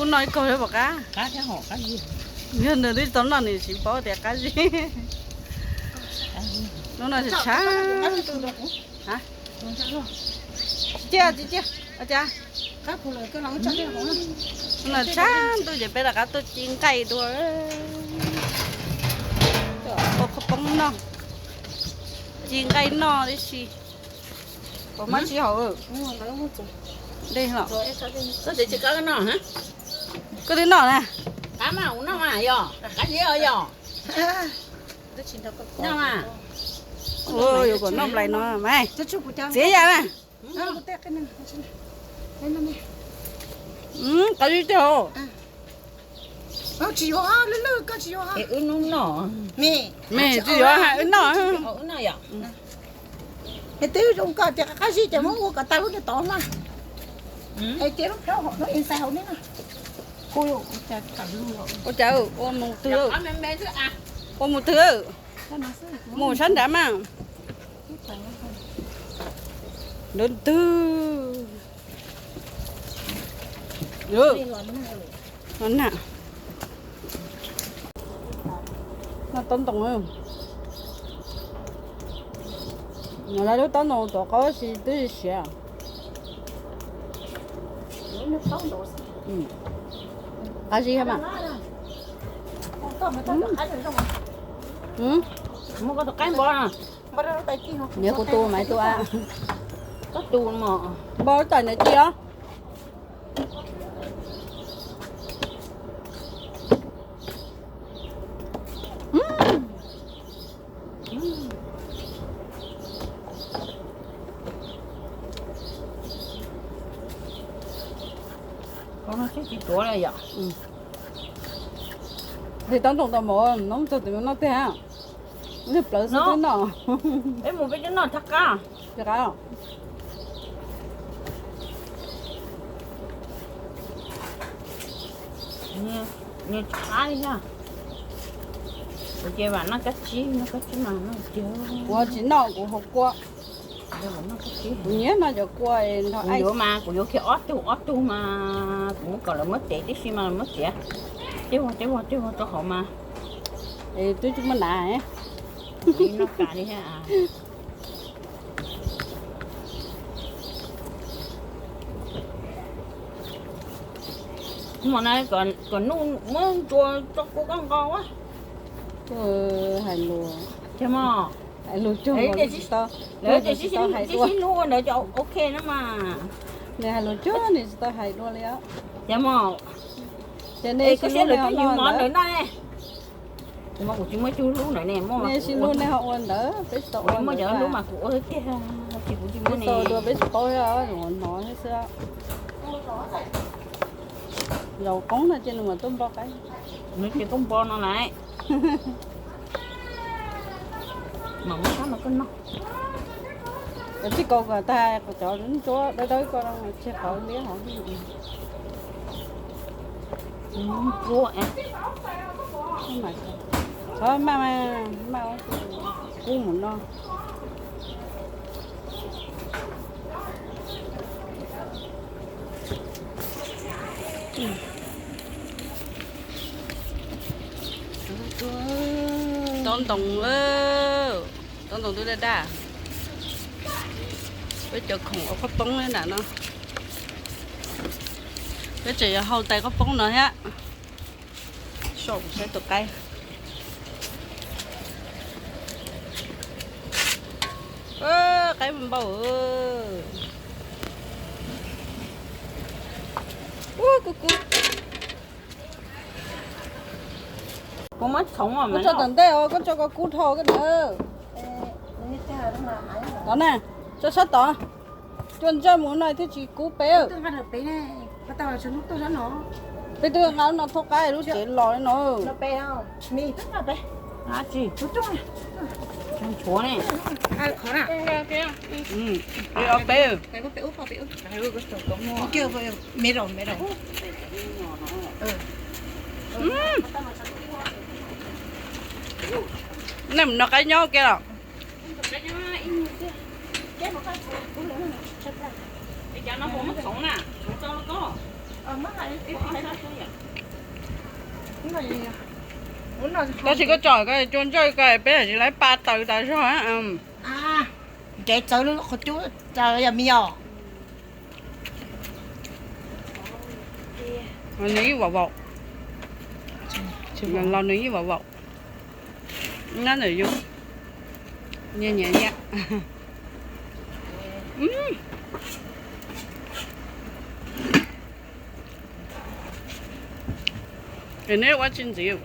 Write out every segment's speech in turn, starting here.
Noj ib kog lawm puas qab? Yog nws twb tsis tau noj nws tsis paub tias qab zib. Hnub no tshav tshav. Tsis ciaj, tsis ciaj. Ua cas? Hnub no tshav ntuj ces peb rov qab tuaj ci nqaij dua. Ua qhov poob noj, ci nqaij noj tib si. Pom mab tsis haum. Dej los. Koj twb noj na. Qab mas, ua noj mas yog, qab zib os yog. Noj mas. Ua, yuav kom noj nplais no mas. Txiav yam na. Qab zib tiag os. Tsis yuav, lwj lwj koj tsis yuav. Wb noj noj. Me tsis yuav, wb noj. Wb noj yom. Es twb zoo koj tias qab zib ces muab ua kom tag lub niag tod na. Es cia lub plhaub hauv no ntxais hauv ne na. Ua cas ua mus twg? Ua mus twg? Mus sab nrad mas. Lub twg? Noj taub ntoo. Lawv lub taub ntoo tom qab si twb siav. Qab zib mas. Niam kuv tu mas tu a. Koj tu mas. Npau tas niam ci os. Koj no tsis tsis tuav li yom. Hais taub ntoo tau mov, nov txog tus noj tiag. Nws plawv xwb twb noj. Peb mus peb twb noj thab qab. Thab qab. Nws qab li thiab. Kuv ces vam noj kab tsib, noj kab tsib mas noj tiag. Kuv tsis noj, kuv haus kua. Kuv nyiam noj cov kua nrog aib. Kuv yuav mas kuv yuav kiag ob tug ob tug mas kuv kom lawv muab tev tib si mas lawv muab txiav. Ceb vog ceb vog ceb vog rau hauv mas. Es twb tsis muaj nas. Noj kas li thiab. Hmo no kom Nuj muab ntsuas rau kuv koj nqos ua. Hais lus, hais lus cuag, lawv tias sib hlub ua ntawd ces ok na mas. Nws hais lus cuag nws tsis tau hais dua li os. Ces mas, ces nej sib hlub nej ho noj ntawd. Kuv tsis muaj cov hlub ntawd ne, nej sib hlub nej ho ua ntawd, peb tsis tau ua ntawd. Muaj cov hlub mas kuv ua tiag, tsis kuv tsis muaj ne. Peb tsis paub, hnov thiab xwb. Zaum qoob no ces nws mam tuaj npo qaib. Nws ces tuaj npo no lawm. Mam muab sab no koj noj. Cov txij kaus kom tag, cov ntsuab dawb dawb ko tseg qhov liab hov. Qhov maj, maj kub mus no. Taub ntoo, taub ntoo twb daj daj. Peb cov khoom ua qhob poob nram no. Peb tseem yuav hau tais qhob poob no thiab. Saib tus qaib. Qaib npau. Ub, kub kub. Koj tso tom ntej os, koj tso kom kub dhau koj ntawd. Tod na, tso sab tod. Cua ntsawj mus no thiaj tsis kub peb. Peb twb nqa lub no thauj qaib lub tsev los li no. Nej mus noj qaib nyob ua ke los? Tab sis koj tsom ko cua ntsawj ko peb tsis laib pa taws tas zog. Ntev txawv lub qhov cub tas yog me os. Nws yeej vaum vaum. Los nws yeej vaum vaum. Nyob ntawm yus nyias nyiam nyiam. Neb ua tsis ntxiv.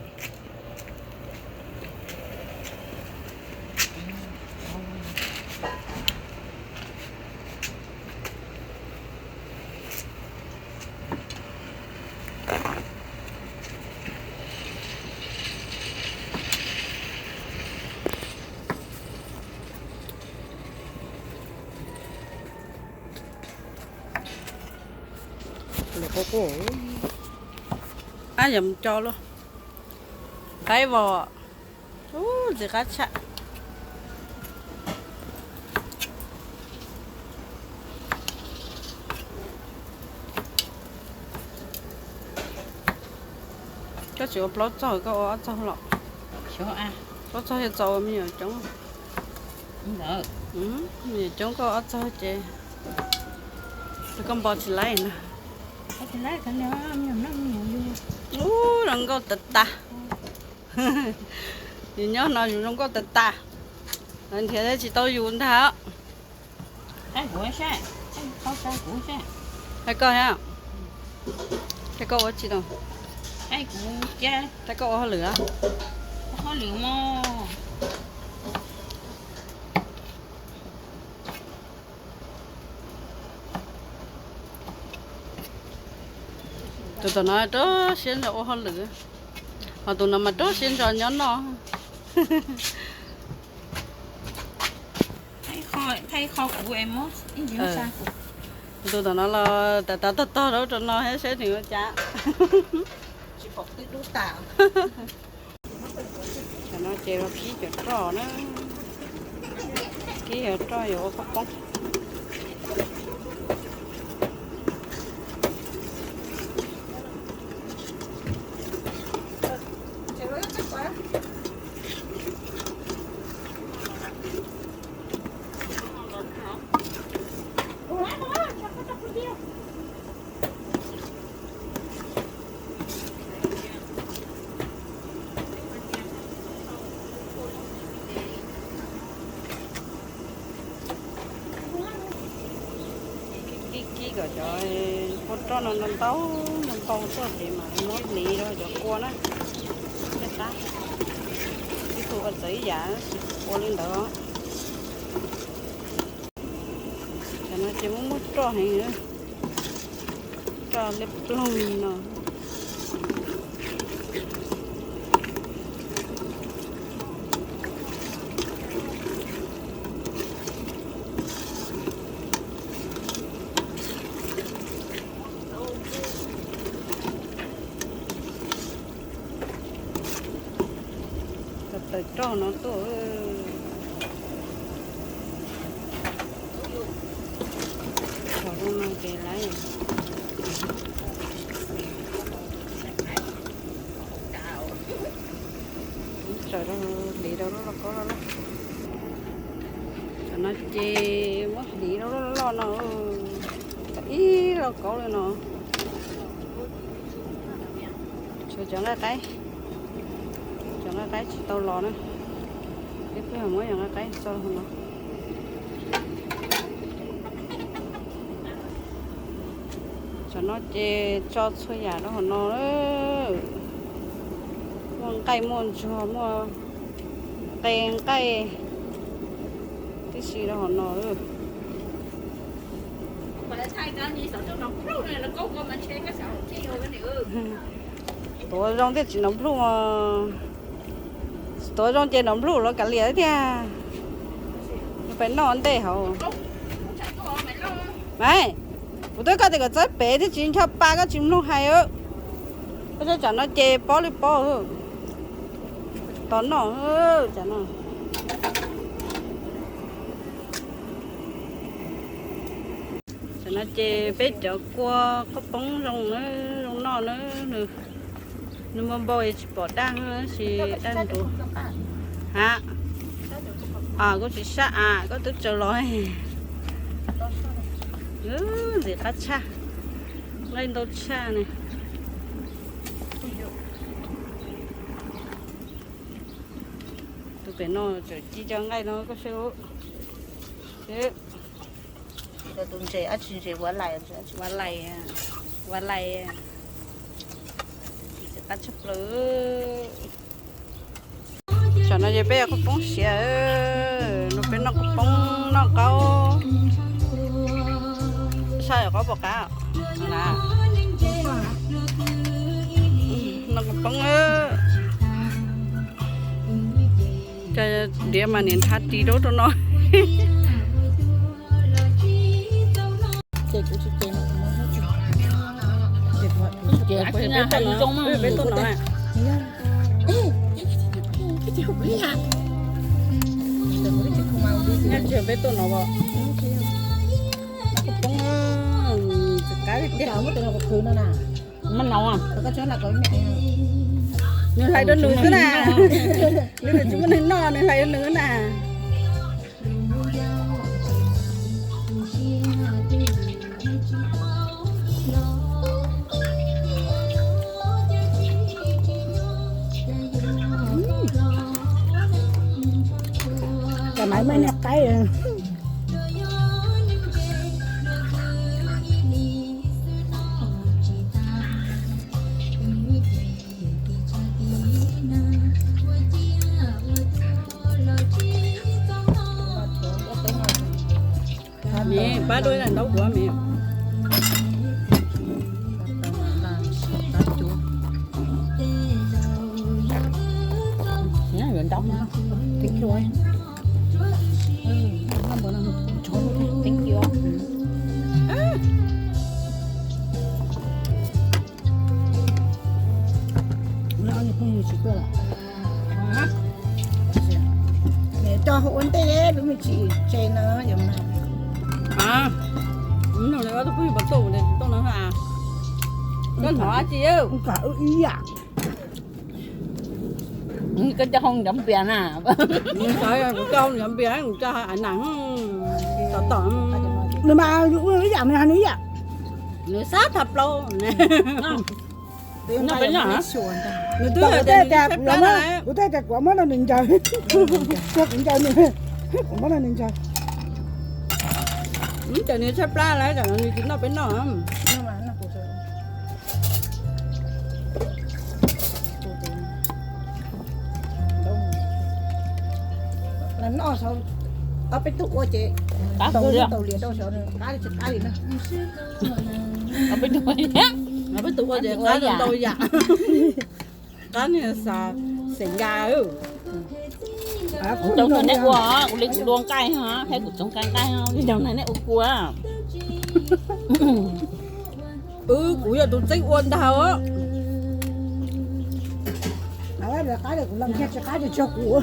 Ab, yog mus co luaj. Qaib vos. Ub, ntxim qab tshaj. Koj tsis ua plaub txaug, koj ua ob txaug los? Plaub txaug yog txaus me nyuam coob. Me nyuam coob koj ua ob txaug ces koj npo tsis laib na. Ub, zoo nkauj tas tas. Yus nyob no yus zoo nkauj tas tas. Nrhiav tsis tau yus ntag. Hais koj thiab. Hais koj ua tsis tau. Hais koj ua hauj lwm. Tus tom no rau siab ntso ua hauj lwm, ho tus no mas rau siab ntso nyob noj. Tus tom no los tav tav tog tog rau rau no thiab saib nws ua cas. Tam no ces los kib cov roj na, kib cov roj yuav ua qhob poob. Kib kib kom cov kua roj no ntau ntau tuaj ces mam muab hliv rau cov kua na. Ib tug ua txawv ib yam, ua li ntawd. Cov no ces muaj muaj roj heev, roj liab ploog no. Tawm roj no tuaj. Thaum zoo no ces lawv txawm hliv rau lub lauj kaub loj loj. Tam no ces muab hliv rau lub loj loj no, ib lauj kaub li no. Tshuav cov nqaij qaib, cov nqaij qaib tsis tau los na, peb pheej muab cov nqaij qaib tso hauv no. Tam no ces tso txhua yam rau hauv no, muaj nqaij muaj ntsuag muaj qe nqaij tib si rau hauv no. Tuav zoo thiaj tsis nov nplhuj, tuav zoo ces nov nplhuj los kav liam thiab tiag. Peb noj ntej hauv. Maiv, kuv twb koj tias kom txawb pem thiab tsis nco pa koj tsis mloog hais. Koj tsam no ces pob li pob. Tos noj tsam no. Tam no ces peb cov kua qhob poob zoo na, zoo noj na nws. Nws muaj npau tsis pom daj, tab sis daj ntuv. Ha, kuv tsis sab a, koj twb tsaws los. Ntxim qab tshaj, nqaij ntau tshaj ne. Tus pem no tseem ci cov nqaij no koj saib. Tus ntses ab tsi ntses ua lais, ua lais, ua lais. Qab tshaj plaws. Tsam no ces peb yog qaub poob siav, no peb noj qaub poob noj qaub. Sab yog qaub pom qab na. Noj qaub poob. Cov diav mas niam nrhav ris rau rau no. Peb tuaj no, peb tuaj no. Maj no, nws hlais rau nws xwb na. Nws tsis muaj neeg noj, nws hlais rau nws na. Cov maiv muaj niag qaib. Miv, pab dua ib daim ntaub kuv, Miv. Yuav ntaub. Thank you. Coj ua ntej lub me tsis tse no. Tus phooj ywg pom tuaj ua tsis tuaj no a? Koj hnov dab tsi? Ib yam. Koj coj hoo cov npias na. Kuv coj hoo cov npias, kuv coj hais nas tom tom. Nws mas ua ib yam, nws hais nws ib yam. Nws sab tag plaub. Nws twb hais tias kuv muab rau nws ncaws, kuv ncaws nws, kuv muab rau nws ncaws. Ces nws tshaib plab lawm, nws tsis noj peb noj. Noj saud, ob peb tug ua ces tau liam rau saud, qab li tsis qab li na. Ob peb tug ua ces qab ntau yam. Qab niag xav xeem nkas. Kuv tau nrog neb ua, ua li kuv dua nqaij, thiab kuv txoov nqaij, li nrog neb ua kua. Wb, kuv yog tus txeeb ua ntag. Qab tsis qab tsis tso kuv.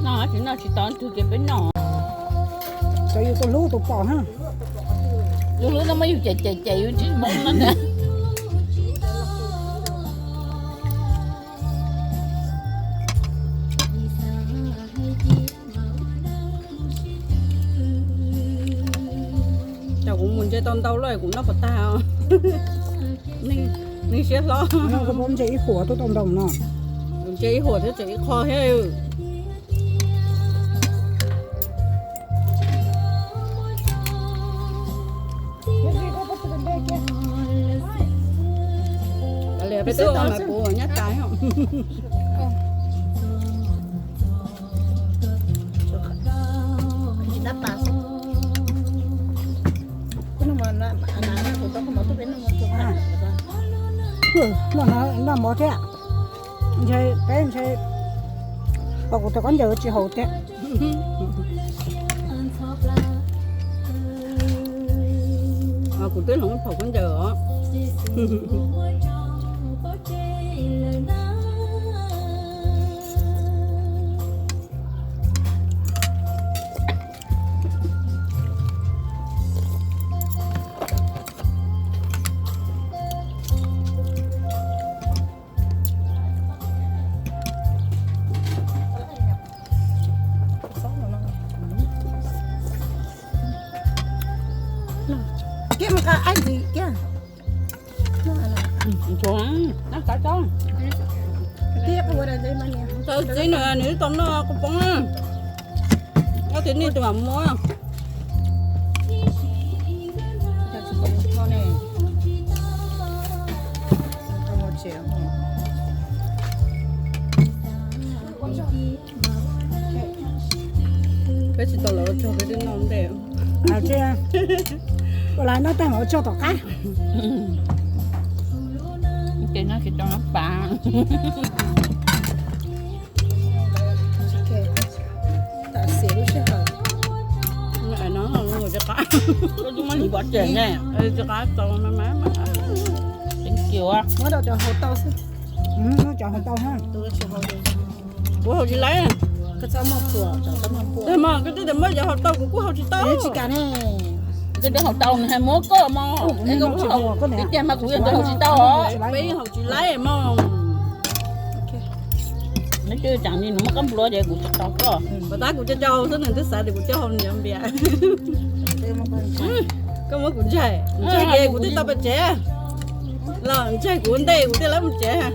No tsis noj tsis tau tus ces peb noj. Cov yus tus hlub tus pom na. Yus hlub no mas yus cem cem cem yus tsis mob no ntag. Cas kuv mus ntse tau ntau lawm kuv noj puas tag. Neeg siab hlob. Ntse ib huam tuaj tau ntau no. Kuv ntse ib huam thiab tseem ib qho thiab. Peb twb ua mas kuv nyab tas. Noj mov thiab, ntshe peb ntshe pom kuv tus khaub ncaws tsis haus thiab. Kuv twb hloov phaum khaub ncaws os. Kiag mus qa aib ntxiv kiag. Txiv nws, nws tau noj kuv poob. Ob tug nej tus mam muab. Peb tsis tau los ua tsaug, peb twb noj ntej. Ua lawv noj tag ua tsaug tom qab. Ces noj tsis tau noj pas. Tam sim lub sij hawm no, tsis qab tau, muab rau cov hauv tau xwb. Cov hauv tau ha. Kuv hau tsis laib. Koj txhob muaj phuam, koj txhob muaj phuam. Mas koj twb tias muab cov hauv tau, kuv kuj hau tsis tau. Tsis kam ne. Koj cov hauv tau nws hais muab koj mog, es koj kuj hau, tiag mas kuv yeej hau tsis tau os. Peb yeej hau tsis laib mog. Nws twb tseem li nws muab koj nplua ces kuv tsis tau koj. Puas tab kuv coj coj hau xwb nws twb xav tias kuv coj hau nws cov npias. Koj muab kuv ntsaig, ntsaig ces kuv twb tau pem tsev. Los ntsaig kuv ntej kuv thiaj lawv mus tsev.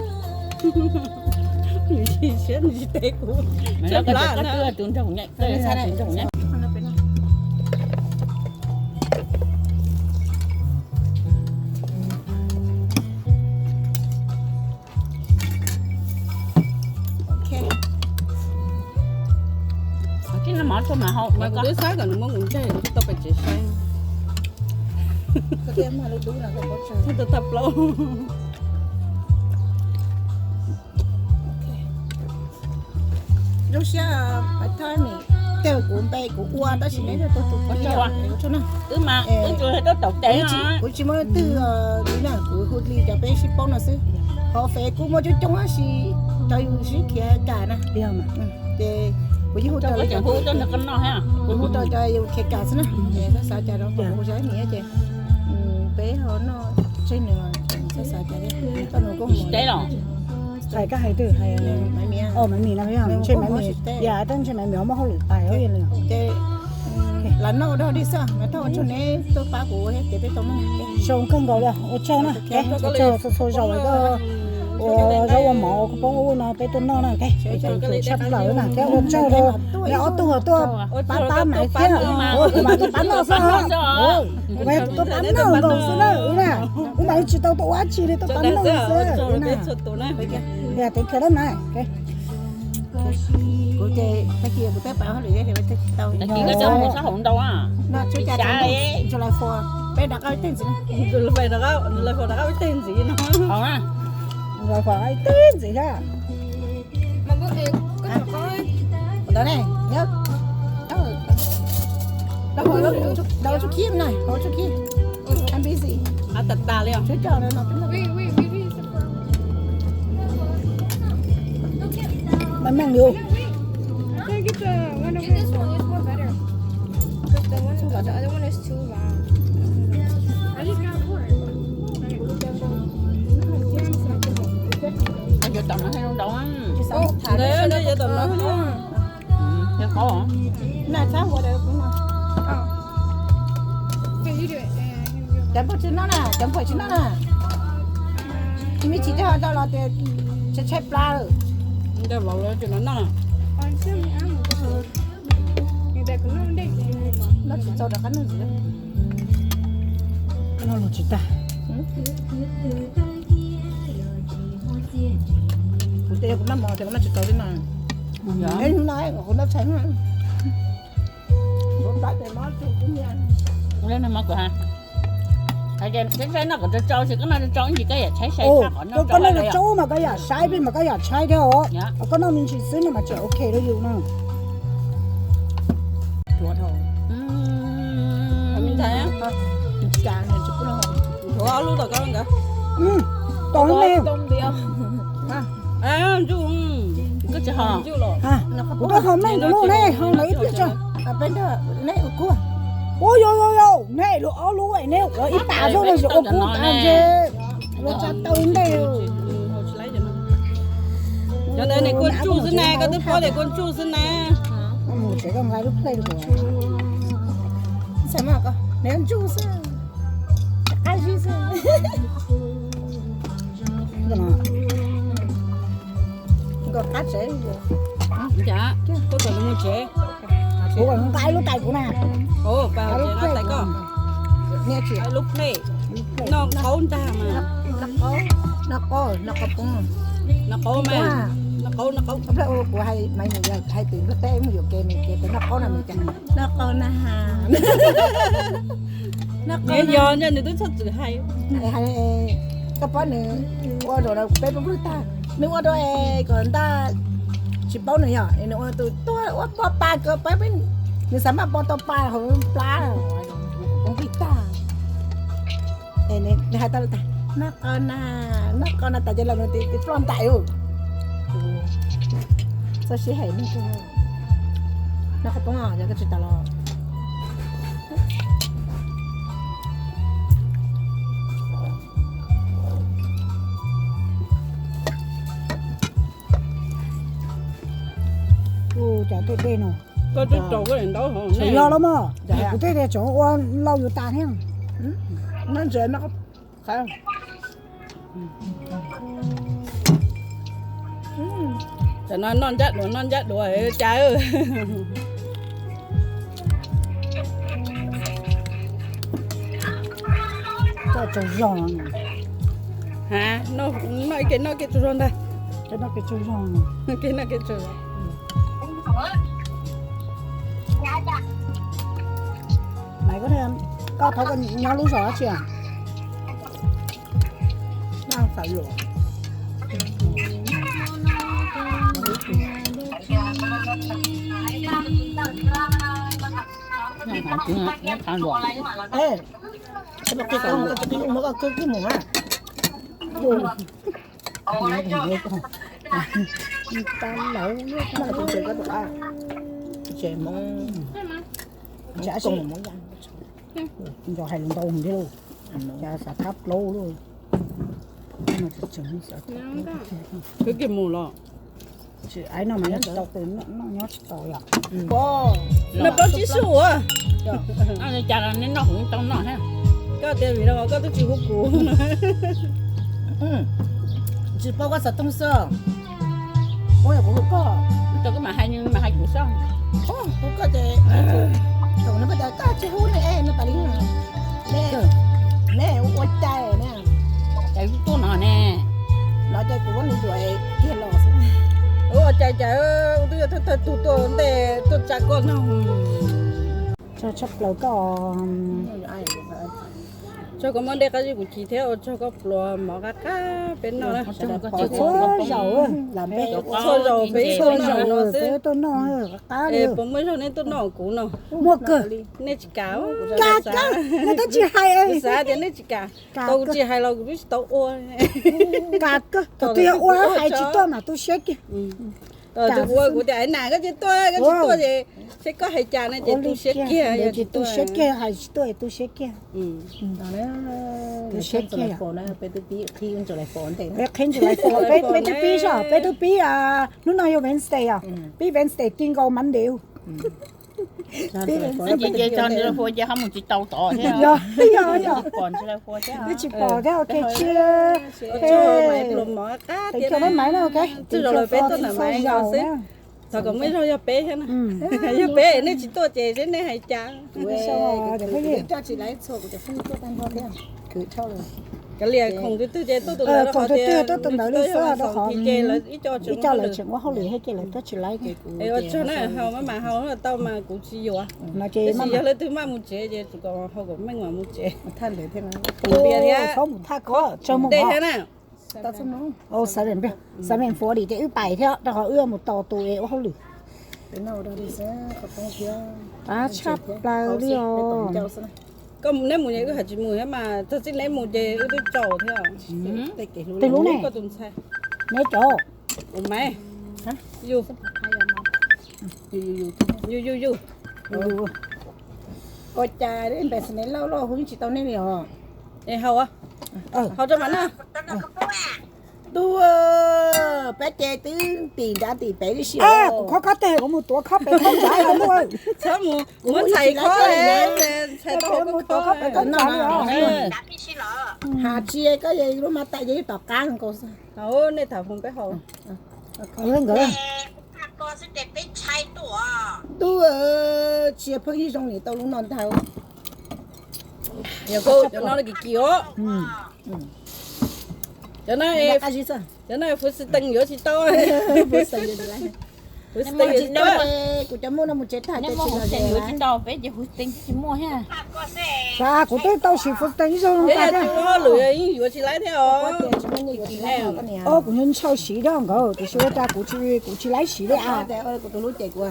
Nws tsis siab, nws tsis teb kuv. Tus nraug nyaim, tus nraug nyaim. Mas kuv twb xav kom nws muab kuv ntsaig, kuv twb tau pem tsev saib. Tau tag plaub. Zoo siab, pab thab nim, tej kuv npe kuv ua tab sis neb tuaj tus pov tseg. Wb mas wb tsuas tuaj taum tes, kuv tsis muaj leej twg li na, kuv hu li cov peb sib paub no xwb. Qhov fev kuj muaj coob coob tab sis cov yus sib khiav kam na. Ces kuv yeej hu rau cov, kuv hu rau cov yus khiav kam xwb na. Xav xav cas rau kuv hu zab nim ces peb ho noj tseg nws, xav xav cas thiab. Koj nus koj mus teb los? Hais koj hais twg? Hais Maiv Mis no, ntshe Maiv Mis, yog tab ntshe Maiv Mis muaj hauj lwm pais. Ces lawv noj ua dog dig xwb, mas thauj ua tsaug neb tuaj pab kuv thiab ces peb tau noj. Zoo kawg nkaus li, ua tsaug na, ua tsaug txhua txhua zaus koj ua zaub ua mov ua kua poob ua no peb tuaj noj na, tshaj plaws na, thiab ua tsaug rau neb ob tug tuaj pab pab Maiv thiab, kuv mas tuaj pab noj xwb os, kuv mas tuaj pab noj nkaus xwb na, wb na, wb mas tsis tau tuaj ua dab tsi li, tuaj pab noj xwb na. Yog tev kawg lawm na. Kuv ces tag kis kuv twb pab hauj lwm thiab, tsis tau. Tag kis koj txhob mus sab hauv ntau na. July four, peb rov qab ib teg ntxiv. July four rov qab ib teg ntxiv no. July four ib teg ntxiv thiab. Ntawd ne, nyob rau hauv tsuj khib na, hauv tsuj khib. I'm busy. Ab, tas tas li os. Meej meej li. Can I get the one over here? This one is more better. 'Cause the one, the other one is too long. I just got four. Yuav tom no thiaj zoo nraug. Ntawd yuav tom no. Qhov na txhab ua cov npawg tsis noj na, cov npawg tsis noj na. Me tsis tau los tias tshaib tshaib plab lawm. Noj tsis txaus rov qab noj ntxiv. Noj los tsis tag. Kuv tias yog kuv noj mov tias kuv noj tsis tau li no. Es no kuv noj tshais no. Kuv noj mov kuv ha. Hais tias saib saib noj kom tsau tsau, koj noj tsau tsau ib ntsis koj yam tshaib sai tshaj qhov noj tsau. Koj noj tsau mas koj yam saib peb mas koj yam tshaib thiab os. Koj noj me ntsis xwb no mas tseem ok rau yus no. Ua dhau. Cas nws tsis Ob lub tom ko nkawd. Tom lub me. Ntsuj, koj tsis ho? Kuv twb ho meej kuv lub ne, ho lawv ib pliag tso. Ua yog yog yog, nej lub ob lub ne, ua ib pas xwb los ua kub tas ntshe. Ua tsa taw ntej. Cov ntawd nws kua ntsuj xwb na, koj twb paub tias kua ntsuj xwb na. Mus tsev koj nqa lub plate rau kuv. Nws ntsuj xwb, qab zib xwb. Nkauj qab tsev. Cas koj kom nws mus tsev. Kuv kom nws nqa ib lub tais kuv na. Nqa lub plate koj. Lub plate. Noj qaub ntag mas. Noj qaub, noj qaub poob. Noj qaub mas. Noj qaub, noj qaub. Kuv hais mas yog hais twm npluag teb mus yuam kev mus kev noj qaub na mus cas. Noj qaub na. Noj qaub na. Yog nws twb txhob txwm hais. Koj paub nws ua rau peb peb tag, nws ua rau kom ntaj tsis paub nws yog nws ua tus tuag ua pov pas ko peb, nws xav maj pov tau pas hauv plab, poob plig tag. Nws hais tau lawm tas, noj qau na, noj qau na tas ces los nws tis ploj ntais. Txoj sib hais neeg, noj qau poob yog koj tsis tas los. Cas tej dej no. Koj twb rau koj daim ntaub hov. Tseem yog los mas, kuv tej tias tseem ua lauj yus tas thiab. Tam no noj ncaj duav noj ncaj duav cas. Koj tsaug zog. Ha, noj ib ke noj ke tsaug zog ntag. Koj noj ke tsaug zog. Ke noj ke tsaug zog. Maiv, koj thov koj nyob lub zos dab tsi? Nco hais ntau thiab, cas xav thab plaub lawm. Khwv kis mus los. Tsis, aib no mas nyob tsis tau, noj nyob tsis tau yom. Noj plaub tsib xub ua. Cas los nej noj kuv tau noj thiab. Koj tias vim no koj twb tsis hu kuv. Tsis paub koj xov tooj xwb. Ua kuv hu koj. Koj mam hais, mam hais kuv xwb. Hu koj ces thaum no koj tsis hu ne, no tas li ne, ua cai ne. Cas tuaj no ne. No ces kuv muab nws yuam kiag los. Ua cai cas twb yog thawj thawj tug tuaj ntej tuaj tsa koj no. Tso tshaj plaws koj. Tso koj muab dej qab zib kuv chim thiab ua tsaug koj pluas mov qab qab peb noj na. Txhua zaus, txhua zaus peb txhua zaus no xwb. Peb tuaj noj qab li. Puas muaj zog nej tuaj noj kuv no? Muaj kawg. Nej tsis kam. Kam kawg, nej twb tsis hais. Kuv xav tias nej tsis kam. Tau kuv tsis hais los kuv twb tsis tau ua. Kam kawg, thaum twg yog ua hais tsis tuaj mas tu siab kiag. Tus kuv ua kuv tias na koj tsis tuaj, koj tsis tuaj ces seb koj hais cas no ces tu siab kiag, yog tsis tu siab kiag hais tsis tuaj tu siab kiag. Tu siab kiag. Peb qhib ntsis lais fo, peb twb pib soj, peb twb pib, hnub no yog Wednesday os, pib Wednesday ti nkaus Monday. Ces ho mus tsis tau tod thiab. Yog, yog, yog. Twb tsis pom thiab, ok, cheers. Thank you, bye bye, ok. Thank you for the surprise. Thov kom muaj zog yog peb thiab na. Yog peb nej tsis tuaj ces seb nej hais cas. Kav liam khoom twg twg ces tuaj tus ntawd, khoom twg twg tuaj tus ntawd li xwb, rau qhov ib co lawv tseem ua hauj lwm thiab ces lawv tuaj tsis laib. Ua tsaug na, haus mas mas haus tau mas kuv tsis yuav. Tab sis yog leej twg maj mus tsev ces tsum kom haus kom meej mas mus tsev. Khoom npias thiab, khoom thaj kho, tsaug mus ntej thiab na. Xav me npuag, xav me npuag dim ces wb pais thiab rau qhov wb mus tos tus es ua hauj lwm. Qab tshaj plaws li os. Koj neb mus ces wb hais tsis mus thiab mas txog txij neb mus ces wb twb tsaus thiab. Twg lub ne? Koj tus ntxhais. Neb cov. Ua mas. Yus. Yus yus yus. Ua cas npe xav ne lauj lauj hu tsis tau nej li os. Es haus, haus rau mam noj. Tub, peb ces twb tim nrad tim pem tib si. Kuv khob khob teg kuv mus tuav khob pem khob nrad los ntuj. Txhob mus muab ntxhais khob, ntxhais tau khob pem khob nrad li os. Has tsis koj lub mas tais yeej tom qab nkaus xwb. Nej tham foom peb haus. Nkawd. Tub, tsis pheej ib zoo li tau lub no ntag. Yog koj cov no kis kis os. Cov no, cov no Fuv Xwm Tees yuav tsis tau. Fuv Xwm Tees yuav tsis tau. Kuv cov muaj no mus tsev tag ces tsis los tsev yuav tsis tau, peb ces Fuv Xwm Tees tsis muaj thiab. Kuv twb tau siv Fuv Xwm Tees ib zaug. Yog tsis muaj hauj lwm yeej yuav tsis laib thiab os. Kuv ntshaw siv rau nkawd tiam sis ua cas kuv tsis, kuv tsis laib siv li as. Kuv tus hlub cem kuv.